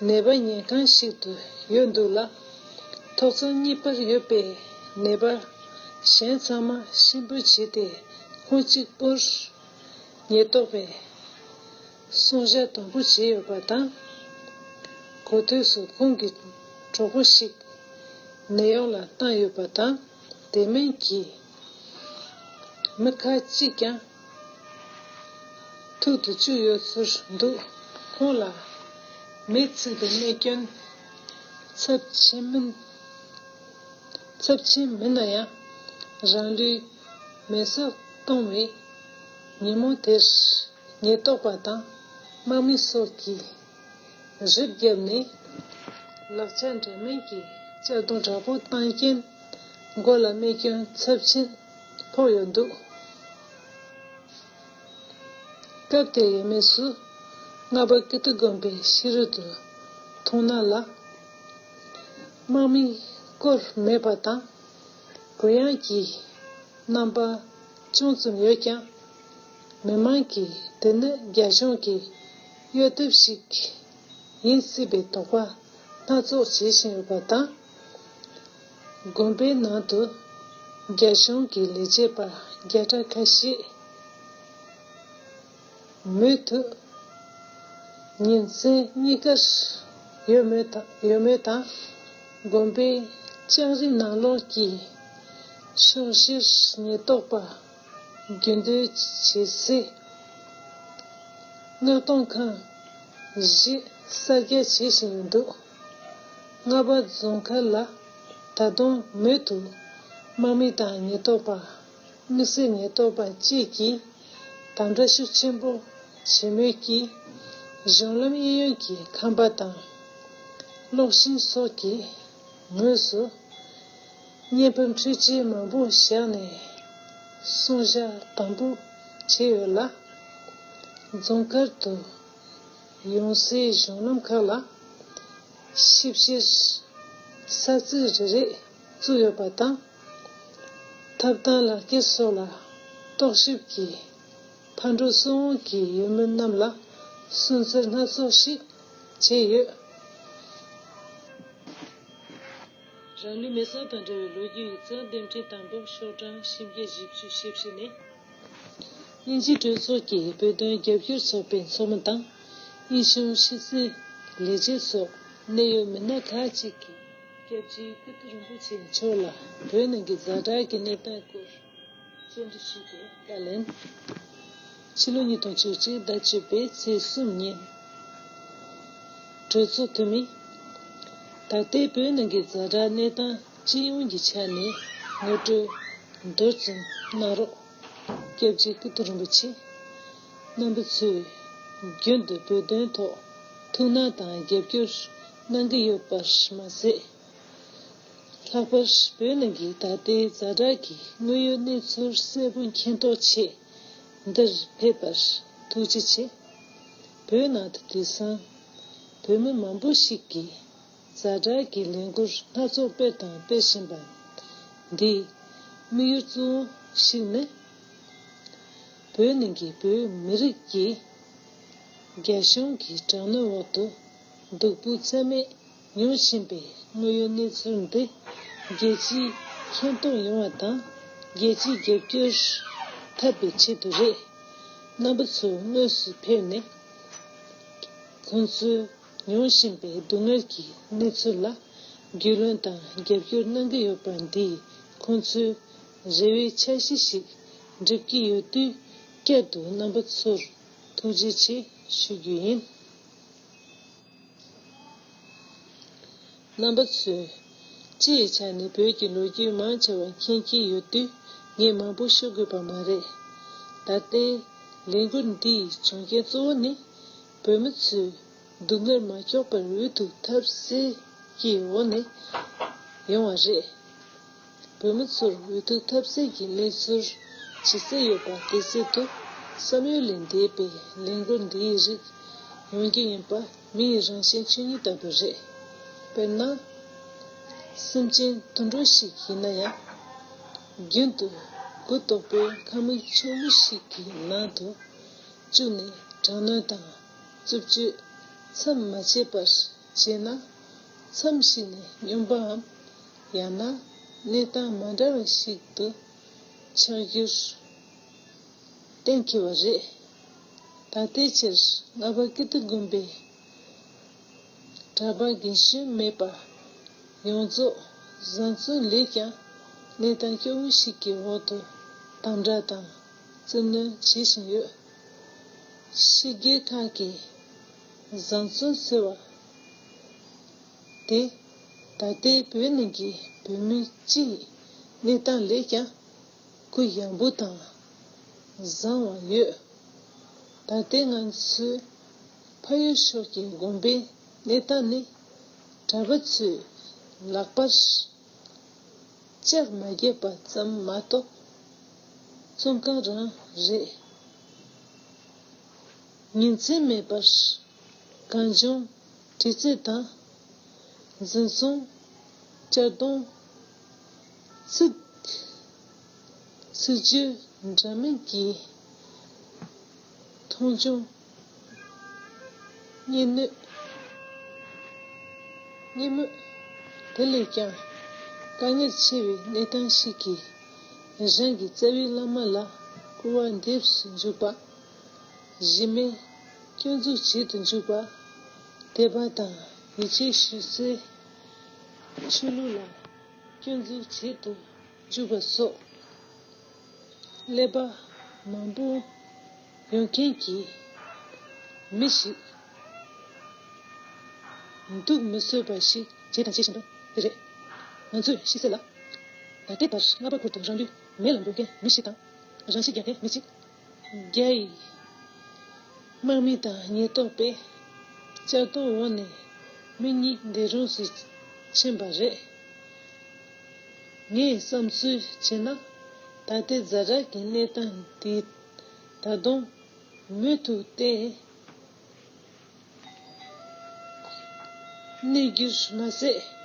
ནད་པ་ཉལ་ཁང་ཞིག་ཏུ་ཡོད་འདུག་ལ། ཐོག་བརྩེགས་གཉིས་པར་ཡོད་པའི་ནད་པ་གཞན་ཚང་མ་གཤིན་པོ་བྱས་ཏེ་ཁོང་གཅིག་པུར་ཉེན་རྟོག་པས་སྲུང་བྱ་དམ་པོ་བྱས་ཡོད་པ་དང་། གོ་ཐོས་སུ་ཁོང་གི་གྲོགས་པོ་ཞིག་ནད་གཡོག་ལ་བཏང་ཡོད་པ་དང་། དེ་མིན་གྱི་མི་ཁག་ཅིག་ཀྱང་ཐུག་ཏུ་བཅུག་ཡོད་ཚུལ་འདུག། ཁོང་ལ་མེས་ཚིག་པའི་རྨས་སྐྱོན་ཚབས་ཆེན་མིན། ཚབས་ཆེན་མིན་ན་ཡང་། རང་ལུས་མེ་སྲེག་གཏོང་བའི་ཉིན་མོ་དེར་ཉེན་རྟོག་པ་དང་དམག་མི་སོགས་ཀྱིས་རིབ་བརྒྱབ་ནས་ལག་ཆ་འདྲ་མིན་གྱི་གཅར་རྡུང་དྲག་པོ་བཏང་རྐྱེན། མགོ་ལ་རྨས་སྐྱོན་ཚབས་ཆེན་ཕོག་ཡོད་འདུག། སྐབས་དེར་ཡོད་མེད་སུ་རྔ་པ་ཀིརྟི་དགོན་པའི་ཕྱི་རོལ་དུ་མཐོང་སྣང་ལ། དམག་མིས་བསྐོར་མེད་པ་དང་། གུ་ཡངས་ཀྱི་རྣམ་པ་ཅུང་ཙམ་ཡོད་ཀྱང་། མི་མང་གིས་དེ་ནི་རྒྱ་གཞུང་གི་གཡོ་ཐབས་ཤིག་ཡིན་སྲིད་པའི་དོགས་པ་སྣ་ཚོགས་བྱེད་བཞིན་ཡོད་པ་དང་། དགོན་པའི་ནང་དུ་རྒྱ་གཞུང་གི་ལས་བྱེད་པ་བརྒྱ་ཕྲག་ཁ་ཤས་མུ་མཐུད་ཉིན་མཚན་གཉིས་ཀར་ཡོད་མུས་དང་། ཡོད་མུས་དང་། དགོན་པའི་ལྕགས་རི་ནང་ལོགས་ཀྱི་ཕྱོགས་བཞིར་ཉེན་རྟོག་པ་རྒྱུན་སྡོད་བྱེད་སའི་མངགས་གཏོང་ཁང་བཞི་གསར་རྒྱག་བྱེད་བཞིན་འདུག། རྔ་པ་རྫོང་མཁར་ལ་ད་དུང་མུ་མཐུད་དམག་མི་དང་ཉེན་རྟོག་པ། དམིགས་བསལ་ཉེན་རྟོག་པ་བཅས་ཀྱིས་དམ་དྲག་ཤུགས་ཆེན་པོ་བྱེད་མུས་ཀྱིས། གཞུང་ལམ་གཡས་གཡོན་གྱི་ཁང་པ་དང་གློག་ཤིང་སོགས་ཀྱི་ངོས་སུ་བརྙན་ཕབ་འཕྲུལ་ཆས་མང་པོ་བཞག་ནས་སྲུང་བྱ་དམ་པོ་བྱས་ཡོད་ལ། རྫོང་མཁར་དུ་ཡོང་སའི་གཞུང་ལམ་ཁག་ལ་ཞིབ་བཤེར་ས་ཚིགས་རེ་རེ་བཙུགས་ཡོད་པ་དང་། ཐབ་ཐང་ལག་ཁྱེར་སོགས་ལ་རྟོག་ཞིབ་ཀྱིས་ཕར་འགྲོ་ཚུར་འོང་གི་ཡུལ་མི་རྣམས་ལ་སུན་གཙེར་སྣ་ཚོགས་ཤིག་བྱས་ཡོད། རང་ལུས་མེ་སྲེག་དང་འབྲེལ་བའི་ལོ་རྒྱུས་ཡིག་ཚང་འདེམས་ཁྲིད་དང་པོ་ཤོག་གྲངས་བཞི་བརྒྱ་བཞི་བཅུ་ཞེ་བཞི་ནས། དབྱིན་ཇིའི་གྲོས་ཚོགས་ཀྱི་བོད་དོན་རྒྱབ་སྐྱོར་ཚོགས་པའི་ཚོགས་མི་དང་། དབྱིན་གཞུང་ཕྱི་སྲིད་ལས་བྱེད་སོགས་གནད་ཡོད་མི་སྣ་ཁག་ཅིག་གིས་སྐྱབས་རྗེ་ཀིརྟི་རིན་པོ་ཆེ་མཆོག་ལ་བོད་ནང་གི་ཛ་དྲག་གི་གནས་སྟངས་སྐོར་བཅར་འདྲི་ཞུས་པའི་བཀའ་ལན། ཕྱི་ལོ་ཉིས་སྟོང་བཅུ་གཅིག་ཟླ་བཅུ་པའི་ཚེས་གསུམ་ཉིན། གྲོས་ཚོགས་འཐུས་མི། ད་ལྟའི་བོད་ནང་གི་ཛ་དྲག་གནས་སྟངས་སྤྱི་ཡོངས་ཀྱི་ཆ་ནས་ངོ་སྤྲོད་མདོར་ཙམ་གནང་རོགས། སྐྱབས་རྗེ་ཀིརྟི་རིན་པོ་ཆེ། རྣམ་པ་ཚོས་རྒྱུན་དུ་བོད་དོན་ཐོག་ཐུགས་སྣང་དང་རྒྱབ་སྐྱོར་གནང་གི་ཡོད་པར་མ་ཟད། ལྷག་པར་བོད་ནང་གི་ད་ལྟའི་ཛ་དྲག་གི་དངོས་ཡོད་གནས་ཚུལ་གསལ་པོ་མཁྱེན་རྟོགས་ཆེད་འདིར་ཕེབས་པར་ཐུགས་རྗེ་ཆེ། བོད་ནང་དུ་དེང་སང་བོད་མི་མང་པོ་ཞིག་གིས་ཛ་དྲག་གི་ལས་འགུལ་སྣ་ཚོགས་སྤེལ་དང་སྤེལ་བཞིན་པ་འདིའི་དམིགས་ཡུལ་གཙོ་བོ་ཞིག་ནི། བོད་ནང་གི་བོད་མི་རིགས་ཀྱིས་རྒྱ་གཞུང་གི་དྲག་གནོན་འོག་ཏུ་སྡུག་པོ་ཚད་མེད་མྱོང་བཞིན་པའི་དངོས་ཡོད་གནས་ཚུལ་འདི་རྒྱལ་སྤྱིས་མཁྱེན་རྟོགས་ཡོང་བ་དང་། རྒྱལ་སྤྱིའི་རྒྱབ་སྐྱོར་ཐོབ་པའི་ཆེད་དུ་རེད། རྣམ་པ་ཚོ་དངོས་སུ་ཕེབས་ནས་ཁོང་ཚོས་མྱོང་བཞིན་པའི་སྡུག་བསྔལ་གྱི་གནས་ཚུལ་ལ་རྒྱུས་ལོན་དང་རྒྱབ་སྐྱོར་གནང་གི་ཡོད་པ་འདིས་ཁོང་ཚོའི་རེ་བའི་འཆར་གཞི་ཞིག་འགྲུབ་ཀྱི་ཡོད་དུས། བསྐྱར་དུ་རྣམ་པ་ཚོར་ཐུགས་རྗེ་ཆེ་ཞུ་རྒྱུ་ཡིན། རྣམ་པ་ཚོས་སྤྱི་ཡི་ཆ་ནས་བོད་ཀྱི་ལོ་རྒྱུས་མང་ཆེ་བ་མཁྱེན་གྱི་ཡོད་དུས། ངས་མང་པོ་ཤོད་དགོས་པ་མ་རེད། ད་ལྟའི་ལས་འགུལ་འདི་ཡི་བྱུང་རྐྱེན་གཙོ་བོ་ནི། བོད་མི་ཚོས་སྡུག་བསྔལ་མ་འཁྱོག་པར་འུ་ཐུག་ཐབས་ཟད་ཀྱི་འོག་ནས་ཡོང་བ་རེད། བོད་མི་ཚོར་འུ་ཐུག་ཐབས་ཟད་ཀྱི་གནས་ཚུལ་ཇི་སྲིད་ཡོད་པ་དེ་སྲིད་དུ་བསམ་ཡུལ་ལས་འདས་པའི་ལས་འགུལ་འདིའི་རིགས་ཡོང་རྒྱུ་ཡིན་པ་མིའི་རང་བཞིན་ཆོས་ཉིད་ལྟ་བུ་རེད། དཔེར་ན། སེམས་ཅན་དུད་འགྲོ་ཞིག་ཡིན་ན་ཡང་། རྒྱུན་དུ་གུ་དོག་པོའི་ཁ་མིག་ཆུང་ངུ་ཞིག་གི་ནང་དུ་བཅུག་ནས་དྲག་གནོན་དང་རྩུབ་སྤྱོད་མཚམས་མ་ཆད་པར་བྱས་ན། མཚམས་ཤིག་ནས་སྨྱོན་པའམ། ཡང་ན་གནས་སྟངས་མ་འདྲ་བ་ཞིག་ཏུ་ཆགས་རྒྱུར་གཏན་འཁེལ་བ་རེད། ད་ལྟའི་ཆར་རྔ་པ་ཀིརྟི་དགོན་པའི་གྲྭ་པ་རྒན་གཞོན་མེད་པ་ཡོངས་རྫོགས་བཟང་བཙོན་ལས་ཀྱང་གནས་སྟངས་སྐྱོ་བོ་ཞིག་གི་འོག་ཏུ་དམ་དྲག་དང་བཙུན་གནོན་བྱེད་བཞིན་ཡོད། ཕྱི་རྒྱལ་ཁག་གི་བཟང་བཙོན་ཟེར་བ་དེ་ད་ལྟའི་བོད་ནང་གི་བོད་མི་སྤྱིའི་གནས་སྟངས་ལས་ཀྱང་གུ་ཡངས་པོ་དང་བཟང་བ་ཡོད། ད་ལྟའི་ང་ཚོའི་ཕ་ཡུལ་ཕྱོགས་ཀྱི་དགོན་པའི་གནས་སྟངས་ནི། གྲྭ་པ་ཚོས་ལག་པར་ལྕགས་མ་བརྒྱབ་པ་ཙམ་མ་གཏོགས་བཙོན་ཁང་རང་རེད། ཉིན་མཚན་མེད་པར་གང་བྱུང་དྲི་རྩད་དང་། འཛིན་བཟུང་། གཅར་རྡུང་། ཚིག་ཚིག་སྦྱོར་འདྲ་མིན་གྱི་མཐོང་ཆུང་། གཉིད་གནོད། གཉིད་སྨོད། དེ་ལས་ཀྱང་དཀའ་ངལ་ཆེ་བའི་གནས་སྟངས་ཤིག་གིས་རང་གི་རྩ་བའི་བླ་མ་ལ་སྐུར་བ་འདེབས་སུ་འཇུག་པ། གཞི་མེད་སྐྱོན་འཛུགས་བྱེད་དུ་འཇུག་པ། དད་པ་དང་ཡིད་ཆེས་ཞུ་སའི་ཆོས་ལུགས་ལ་སྐྱོན་འཛུགས་བྱེད་དུ་འཇུག་པ་སོགས། ཀླད་པ་མང་པོ་ཡོད་མཁན་གྱི་མི་ཞིག་འདུག་མི་བཟོད་པ་ཞིག་བྱས་དང་བྱེད་བཞིན་པ་རེད། ང་ཚོས་ཤེས་གསལ་ལ། ད་ལྟའི་བར་རྔ་པ་ཁུལ་དུ་རང་ལུས་མེ་ལ་འབུལ་མཁན་མི་ཞིག་དང་། རང་ཤི་རྒྱག་མཁན་མི་གཅིག་རྒྱ་ཡི་དམག་མི་དང་ཉེན་རྟོག་པས་གཅར་རྡུང་འོག་ནས་མི་གཉིས་འདས་གྲོངས་སུ་ཕྱིན་པ་རེད། ངས་བསམ་ཚུལ་བྱས་ན། ད་ལྟའི་ཛ་དྲག་གི་གནས་སྟངས་འདི་ད་དུང་མུ་མཐུད་དེ་གནས་རྒྱུར་མ་ཟད།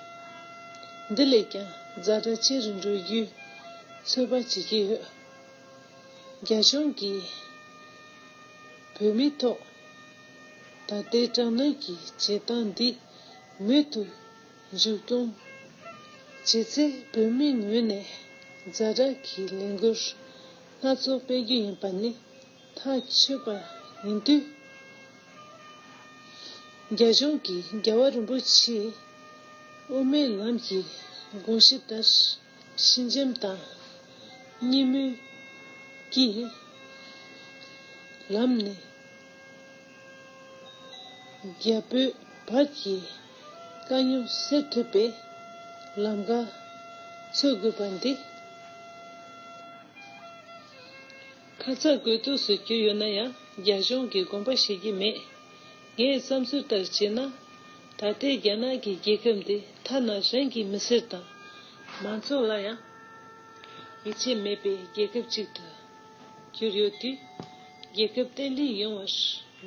འདི་ལས་ཀྱང་ཛ་དྲག་ཆེ་རུ་འགྲོ་རྒྱུའི་ཚོད་དཔག་བྱེད་ཀྱི་ཡོད། རྒྱ་གཞུང་གིས་བོད་མིའི་ཐོག་ད་ལྟའི་དྲག་གནོན་གྱི་བྱེད་སྟངས་འདི་མུ་མཐུད་མཇུག་སྐྱོང་བྱེད་ཚེ། བོད་མིའི་ངོས་ནས་ཛ་དྲག་གི་ལས་འགུལ་སྣ་ཚོགས་སྤེལ་རྒྱུ་ཡིན་པ་ནི་ཐག་ཆོད་པ་ཡིན་དུས། རྒྱ་གཞུང་གིས་རྒྱལ་བ་རིན་པོ་ཆེའི་དབུ་མའི་ལམ་གྱི་དགོངས་གཞི་ལྟར། ཞི་འཇམ་དང་གཉིས་མོས་ཀྱི་ལམ་ནས་རྒྱ་བོད་བར་གྱི་དཀའ་རྙོག་སེལ་ཐུབ་པའི་ལམ་ཁ་འཚོལ་དགོས་པ་འདི། ཁ་ཚ་དགོས་གཏུགས་སུ་གྱུར་ཡོད་ན་ཡང་རྒྱ་གཞུང་གིས་དགོངས་པ་བཞེས་ཀྱི་མེད། ངའི་བསམ་ཚུལ་ལྟར་བྱས་ན། ད་ལྟའི་རྒྱ་ནག་གི་རྒྱལ་ཁབ་འདི་ཐ་ན་རང་གི་མི་སེར་དང་མང་ཚོགས་ལ་ཡང་ཡིད་ཆེས་མེད་པའི་རྒྱལ་ཁབ་ཅིག་ཏུ་གྱུར་ཡོད་དུས། རྒྱལ་ཁབ་བརྟན་ལྷིང་ཡོང་བར་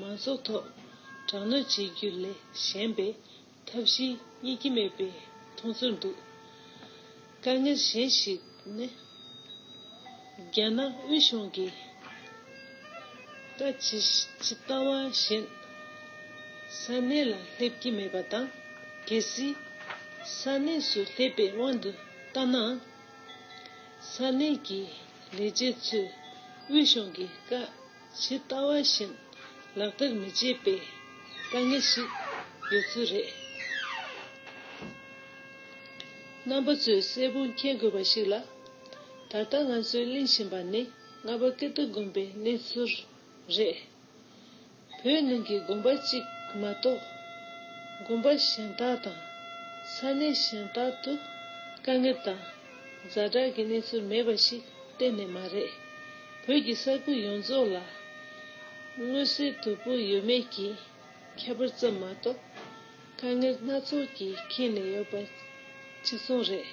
མང་ཚོགས་ཐོག་དྲག་གནོན་བྱེད་རྒྱུ་ལས་གཞན་པའི་ཐབས་ཤེས་རྙེད་ཀྱི་མེད་པའི་མཐོང་ཚུལ་འདུག་དཀའ་ངལ་གཞན་ཞིག་ནི། རྒྱ་ནག་དབུས་གཞུང་གིས་ད་ཇི་ཇི་ལྟ་བ་བཞིན་ས་གནས་ལ་སླེབས་ཀྱི་མེད་པ་དང་། གལ་སྲིད་ས་གནས་སུ་སླེབས་པའི་དབང་དུ་བཏང་ན། ས་གནས་ཀྱི་ལས་བྱེད་ཚོས་དབུས་གཞུང་གི་བཀའ་ཇི་ལྟ་བ་བཞིན་ལག་བསྟར་མི་བྱེད་པའི་དཀའ་ངལ་ཞིག་ཡོད་ཚུལ་རེད། རྣམ་པ་ཚོས་གསལ་པོ་མཁྱེན་དགོས་པ་ཞིག་ལ། ད་ལྟ་ང་ཚོས་གླེང་བཞིན་པ་ནི་རྔ་པ་ཀིརྟི་དགོན་པའི་གནས་ཚུལ་རེད། བོད་ནང་གི་དགོན་པ་གཅིག་མ་གཏོགས། དགོན་པ་གཞན་དག་དང་ ས་གནས་གཞན་དག་ཏུ་དཀའ་ངལ་དང་ཛ་དྲག་གི་གནས་ཚུལ་མེད་པ་ཞིག་གཏན་ནས་མ་རེད། བོད་ཀྱི་ས་ཁུལ་ཡོངས་རྫོགས་ལ་མངོན་གསལ་དོད་པོ་ཡོད་མེད་ཀྱི་ཁྱད་པར་ཙམ་མ་གཏོགས། དཀའ་ངལ་སྣ་ཚོགས་ཀྱིས་ཁེངས་ནས་ཡོད་པ་གཅིག་མཚུངས་རེད།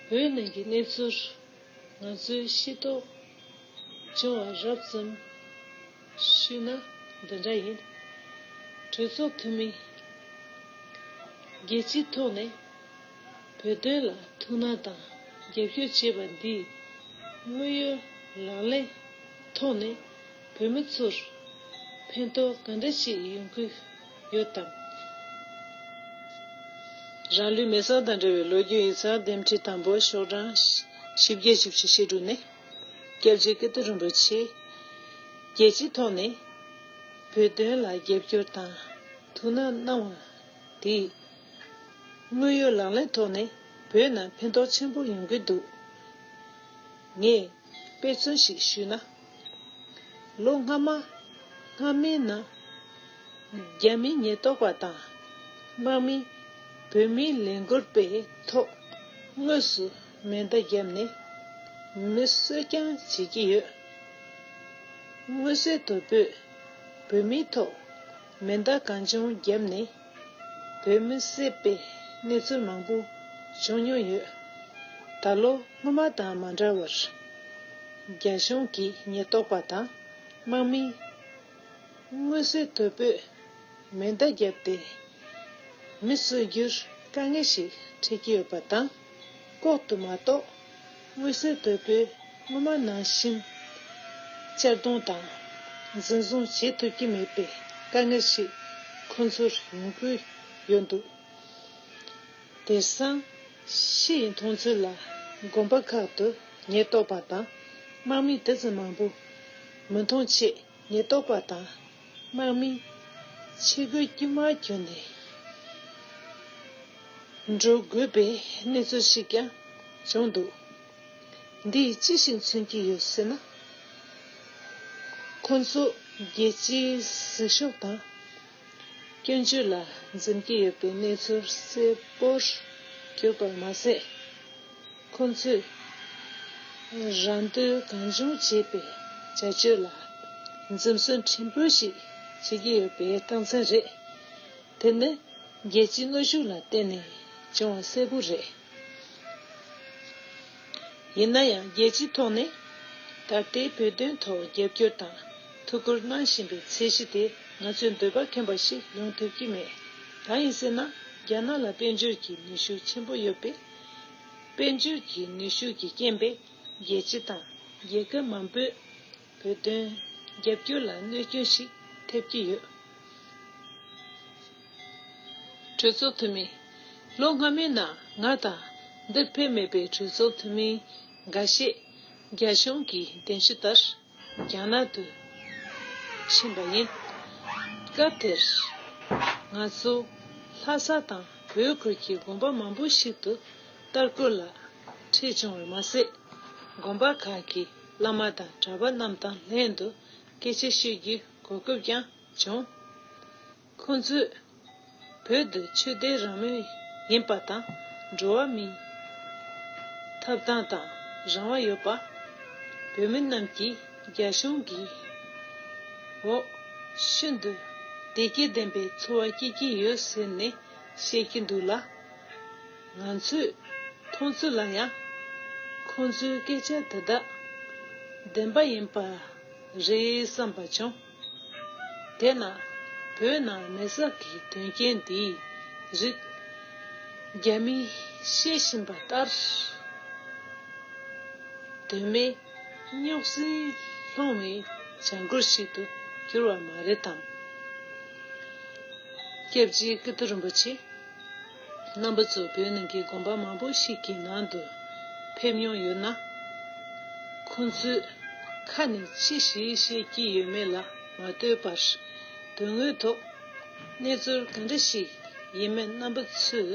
བོད་ནང་གི་གནས་ཚུལ་ང་ཚོས་ཤེས་རྟོགས་བྱུང་བ་རབ་ཙམ་ཞུས་ན་འདི་འདྲ་ཡིན། གྲོས་ཚོགས་འཐུས་མི་རྒྱལ་སྤྱིའི་ཐོག་ནས་བོད་དོན་ལ་ཐུགས་སྣང་དང་རྒྱབ་སྐྱོར་བྱས་པ་འདིས་དངོས་ཡོད་ལག་ལེན་ཐོག་ནས་བོད་མི་ཚོར་ཕན་ཐོགས་ག་འདྲ་ཞིག་ཡོང་གི་ཡོད་དམ། རང་ལུས་མེ་སྲེག་དང་འབྲེལ་བའི་ལོ་རྒྱུས་ཡིག་ཚགས་འདེམས་ཁྲིད་དང་པོ་ཤོག་གྲངས་བཞི་བརྒྱ་བཞི་བཅུ་ཞེ་དྲུག་ནས། སྐྱབས་རྗེ་ཀིརྟི་རིན་པོ་ཆེ་རྒྱལ་སྤྱིའི་ཐོག་ནས་བོད་དོན་ལ་རྒྱབ་སྐྱོར་དང་ཐུགས་སྣང་གནང་བ་དེས་དངོས་ཡོད་ལག་ལེན་ཐོག་ནས་བོད་ནང་ཕན་ཐོགས་ཆེན་པོ་ཡོང་གི་འདུག་ངས་དཔེ་མཚོན་ཞིག་ཞུས་ན། ལོ་སྔ་མ་སྔ་མའི་ནང་རྒྱ་མིའི་ཉེན་རྟོག་པ་དང་དམག་མིས་བོད་མིའི་ལས་འགུལ་པའི་ཐོག་དངོས་སུ་མེ་མདའ་བརྒྱབ་ནས་མི་གསོད་རྐྱང་བྱེད་ཀྱི་ཡོད། མངོན་གསལ་དོད་པོས་བོད་མིའི་ཐོག་མེ་མདའ་གང་བྱུང་བརྒྱབ་ནས་བོད་མི་བསད་པའི་གནས་ཚུལ་མང་པོ་བྱུང་མྱོང་ཡོད། ད་ལོ་སྔོན་མ་དང་མ་འདྲ་བར། རྒྱ་གཞུང་གི་ཉེན་རྟོག་པ་དང་དམག་མིས་མངོན་གསལ་དོད་པོས་མེ་མདའ་བརྒྱབ་སྟེ་མི་གསོད་རྒྱུར་དཀའ་ངལ་ཞིག་འཕྲད་ཀྱི་ཡོད་པ་དང་། ལྐོག་ཏུ་མ་གཏོགས་མངོན་གསལ་དོད་པོས་སྔོན་མ་ནང་བཞིན་གཅར་རྡུང་དང་འཛིན་བཟུང་བྱེད་ཐུབ་ཀྱི་མེད་པའི་དཀའ་ངལ་ཞིག་ཁོང་ཚོར་ཡོང་གི་ཡོད་འདུག་དེང་སང་ཕྱི་ཡི་མཐོང་ཚུལ་ལ་དགོན་པ་ཁག་ཏུ་ཉེན་རྟོག་པ་དང་དམག་མི་དེ་ཙམ་མང་པོ་མི་མཐོང་ཆེད། ཉེན་རྟོག་པ་དང་དམག་མི་ཆས་གོས་དཀྱུས་མ་གྱོན་ནས་འགྲོ་དགོས་པའི་གནས་ཚུལ་ཞིག་ཀྱང་བྱུང་འདུག་འདིས་ཅི་ཞིག་མཚོན་གྱི་ཡོད་ཟེར་ན། ཁོང་ཚོ་རྒྱལ་སྤྱིའི་གཟིགས་ཞིབ་དང་སྐྱོན་བརྗོད་ལ་འཛེམ་གྱི་ཡོད་པའི་གནས་ཚུལ་གསལ་པོར་གྱུར་པར་མ་ཟད། ཁོང་ཚོས་རང་དོན་གང་བྱུང་བྱེད་པའི་བྱ་སྤྱོད་ལ་འཛེམ་ཟོན་ཕྲན་བུ་ཞིག་བྱེད་ཀྱི་ཡོད་པའི་རྟགས་མཚན་རེད། དེ་ནི་རྒྱལ་སྤྱིའི་གནོན་ཤུགས་ལ་བརྟེན་ནས་བྱུང་བ་གསལ་པོ་རེད། ཡིན་ན་ཡང་རྒྱལ་སྤྱིའི་ཐོག་ནས་ད་ལྟའི་བོད་དོན་ཐོག་རྒྱབ་སྐྱོར་དང་ཐུགས་ཁུར་གནང་བཞིན་པའི་ཚད་གཞི་དེ་ང་ཚོས་འདོད་པ་ཁེངས་པ་ཞིག་ཡོང་ཐུབ་ཀྱི་མེད། གང་ཡིན་ཟེར་ན། རྒྱ་ནག་ལ་དཔལ་འབྱོར་གྱི་ནུས་ཤུགས་ཆེན་པོ་ཡོད་པས། དཔལ་འབྱོར་གྱི་ནུས་ཤུགས་ཀྱི་རྐྱེན་པས་རྒྱལ་སྤྱི་དང་རྒྱལ་ཁབ་མང་པོས་བོད་དོན་རྒྱབ་སྐྱོར་ལ་གནོད་སྐྱོན་ཞིག་ཐེབས་ཀྱི་ཡོད། གྲོས་ཚོགས་འཐུས་མི། ལོ་སྔ་མའི་ནང་ང་དང་འདིར་ཕེབས་མེད་པའི་གྲོས་ཚོགས་འཐུས་མི་འགའ་ཤས་རྒྱ་གཞུང་གི་གདན་ཞུ་ལྟར་རྒྱ་ནག་ཏུ་ཕྱིན་པ་ཡིན། སྐབས་དེར་ང་ཚོ་ལྷ་ས་དང་བོད་ཁུལ་གྱི་དགོན་པ་མང་པོ་ཞིག་ཏུ་ལྟ་སྐོར་ལ་འཁྲིད་བྱུང་བར་མ་ཟད། དགོན་པ་ཁག་གི་བླ་མ་དང་གྲྭ་པ་རྣམས་དང་ལྷན་དུ་སྐད་ཆ་བཤད་རྒྱུའི་གོ་སྐབས་ཀྱང་བྱུང་། ཁོང་ཚོས་བོད་དུ་ཆོས་དད་རང་མོས་ཡིན་པ་དང་། འགྲོ་བ་མིའི་ཐོབ་ཐང་དང་རང་དབང་ཡོད་པ། བོད་མི་རྣམས་ཀྱིས་རྒྱ་གཞུང་གི་འོག་ཤིན་ཏུ་བདེ་སྐྱིད་ལྡན་པའི་འཚོ་བ་སྐྱེལ་གྱི་ཡོད་ཟེར་ནས་བཤད་ཀྱི་འདུག་ལ། ང་ཚོས་མཐོང་ཚུལ་ལ་ཡང་ཁོང་ཚོའི་སྐད་ཆ་དེ་དག་བདེན་པ་ཡིན་པ་རེད་བསམ་པ་བྱུང་། དེས་ན་བོད་ནང་མེ་སྲེག་གི་དོན་རྐྱེན་འདིའི་རིགས་རྒྱ་མིས་བཤད་བཞིན་པ་ལྟར། དོན་མེད་རྙོག་ཟིང་སློང་བའི་བྱ་འགུལ་ཞིག་ཏུ་གྱུར་བ་མ་རེད་དམ། སྐྱབས་རྗེ་ཀིརྟི་རིན་པོ་ཆེ་རྣམ་པ་ཚོ་བོད་ནང་གི་དགོན་པ་མང་པོ་ཞིག་གི་ནང་དུ་ཕེབས་མྱོང་ཡོད་ན། ཁོང་ཚོས་ཁ་ནས་ཅི་ཞིག་བཤད་ཀྱི་ཡོད་མེད་ལ་མ་ལྟོས་པར། དོན་དངོས་ཐོག་གནས་ཚུལ་ག་འདྲ་ཞིག་ཡིན་མིན་རྣམ་པ་ཚོས་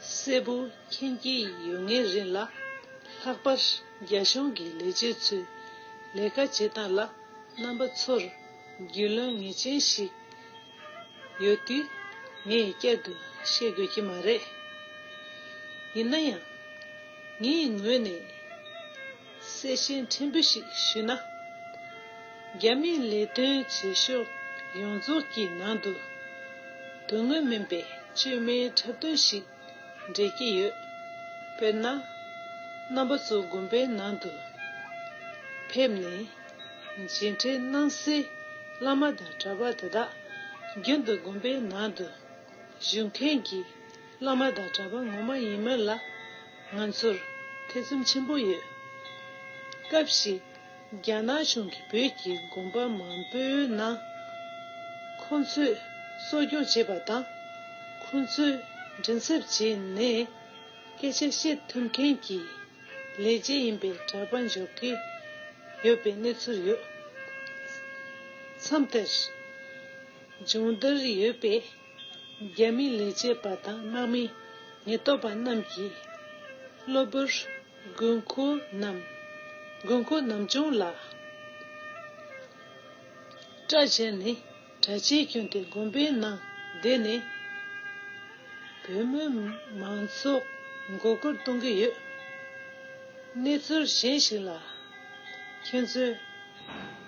གསལ་པོ་མཁྱེན་གྱི་ཡོད་ངེས་རེད་ལ། ལྷག་པར་རྒྱ་གཞུང་གི་ལས་བྱེད་ཚོས་ལས་ཀ་བྱེད་སྟངས་ལ་རྣམ་པ་ཚོར་རྒྱུས་ལོན་ངེས་ཅན་ཞིག་ཡོད་དུས། ངས་བསྐྱར་དུ་ བཤད་དགོས་ཀྱི་མ་རེད། ཡིན་ན་ཡང་། ངའི་ངོས་ནས་གསལ་བཤད་ཕྲན་བུ་ཞིག་ཞུས་ན། རྒྱ་མིའི་ལས་དོན་བྱེད་ཕྱོགས་ཡོངས་རྫོགས་ཀྱི་ནང་དུ། དོན་དངོས་མིན་པའི་བཅོས་མའི་འཁྲབ་སྟོན་ཞིག་འགྲེལ་གྱི་ཡོད། དཔེར་ན། རྣམ་པ་ཚོ་དགོན་པའི་ནང་དུ་ཕེབས་ནས་མཇལ་འཕྲད་གནང་སའི་བླ་མ་དང་གྲྭ་པ་དེ་དག་རྒྱུན་དུ་དགོན་པའི་ནང་དུ་བཞུགས་མཁན་གྱི་བླ་མ་དང་གྲྭ་པ་ངོ་མ་ཡིན་མིན་ལ་ང་ཚོར་ཐེ་ཚོམ་ཆེན་པོ་ཡོད། སྐབས་ཤིག་རྒྱ་ནག་གཞུང་གིས་བོད་ཀྱི་དགོན་པ་མང་པོའི་ནང་ཁོང་ཚོས་གསོ་སྐྱོང་བྱས་པ་དང་། ཁོང་ཚོའི་མགྲིན་ཚབ་བྱས་ནས་སྐད་ཆ་བཤད་ཐུབ་མཁན་གྱི་ལས་བྱེད་ཡིན་པའི་གྲྭ་པ་འཇོག་གི་ཡོད་པའི་གནས་ཚུལ་ཡོད། མཚམས་དེར་སྦྱོང་བརྡར་ཡོད་པའི་རྒྱ་མིའི་ལས་བྱེད་པ་དང་དམག་མི་ཉེན་རྟོག་པ་རྣམས་ཀྱིས་གློ་བུར་དགོས་མཁོ་རྣམས་དགོས་མཁོ་ནམ་བྱུང་ལ་སྐྲ་བཞར་ནས་གྲྭ་ཆས་གྱོན་ཏེ་དགོན་པའི་ནང་བསྡད་ནས་བོད་མི་མང་ཚོགས་མགོ་སྐོར་གཏོང་གི་ཡོད། གནས་ཚུལ་གཞན་ཞིག་ལ། ཁྱེད་ཚོས་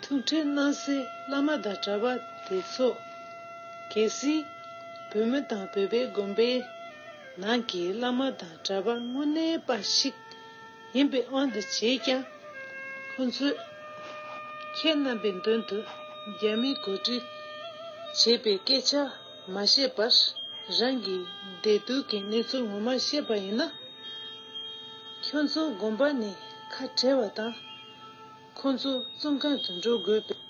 ཐུགས་ཁྲལ་གནང་སའི་བླ་མ་དང་གྲྭ་པ་དེ་ཚོ། གལ་སྲིད་བོད་མི་དང་བོད་པའི་དགོན་པའི་ནང་གི་བླ་མ་དང་གྲྭ་པ་དངོས་གནས་པ་ཞིག་ཡིན་པའི་དབང་དུ་བྱས་ཀྱང་། ཁོང་ཚོས་ཁྱེད་རྣམ་པའི་མདུན་དུ་རྒྱ་མིས་གོ་སྒྲིག་བྱས་པའི་སྐད་ཆ་མ་བཤད་པར། རང་གི་བདེ་སྡུག་གི་གནས་ཚུལ་ངོ་མ་བཤད་པ་ཡིན་ན། ཁྱོད་ཚོ་དགོན་པ་ནས་ཁ་བྲལ་བ་དང་། ཁོང་ཚོ་བཙོན་ཁང་དུ་འགྲོ་དགོས་པའི་